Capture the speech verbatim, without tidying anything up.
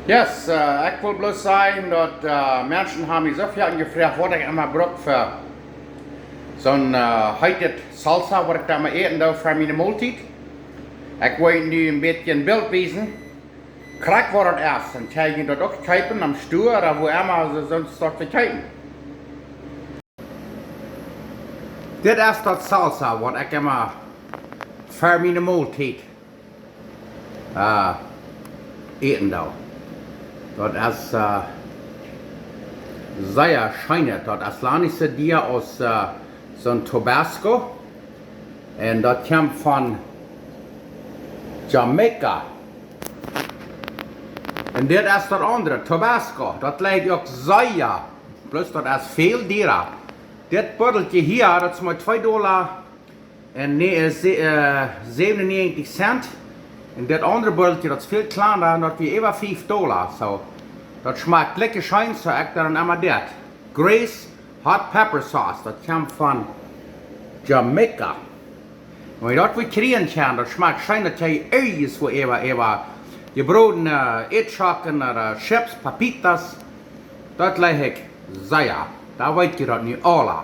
Yes, ekj well bloos sajen daut Menschen haben mie soo väl jefroacht waut ekj emma bruck fa soon heetet salsa waut ekj dan emma äten doo fa miene Moltiet. Ekj woa nu een bät een Bilt wiesen, krakjt waut daut es, un kjenn jie daut uk kjeepen aum Stua ooda wua emma see soont daut vekjeepen. Dit es daut salsa waut ekj emma fa miene Moltiet äten doo. Daut es sea scheenet, daut es lang nich soo dia aus soon Tabasco, un daut kjemt von Jamaica. Un dit es daut aundre Tabasco, daut leew ekj uk sea, bloos daut es väl diera. Dit Buttelkje hia, daut es mau twee Dolla un säwen un näajentich Cent. Un dit aundre Buttelkje, daut es väl kjlanda un daut wia äwa fief Dolla. Soo, daut schmakjt likje scheen, soo ekj doo dan emma dit. Grace Hot Pepper Sauce, daut kjemt von Jamaica. Wan jie daut wua kjrieen kjennen, daut schmakjt scheen, daut jie irjentwua äwa, äwa jebrodne Ätschoken ooda chips, papitas, daut leew ekj sea. Dan weet jie daut nu aula.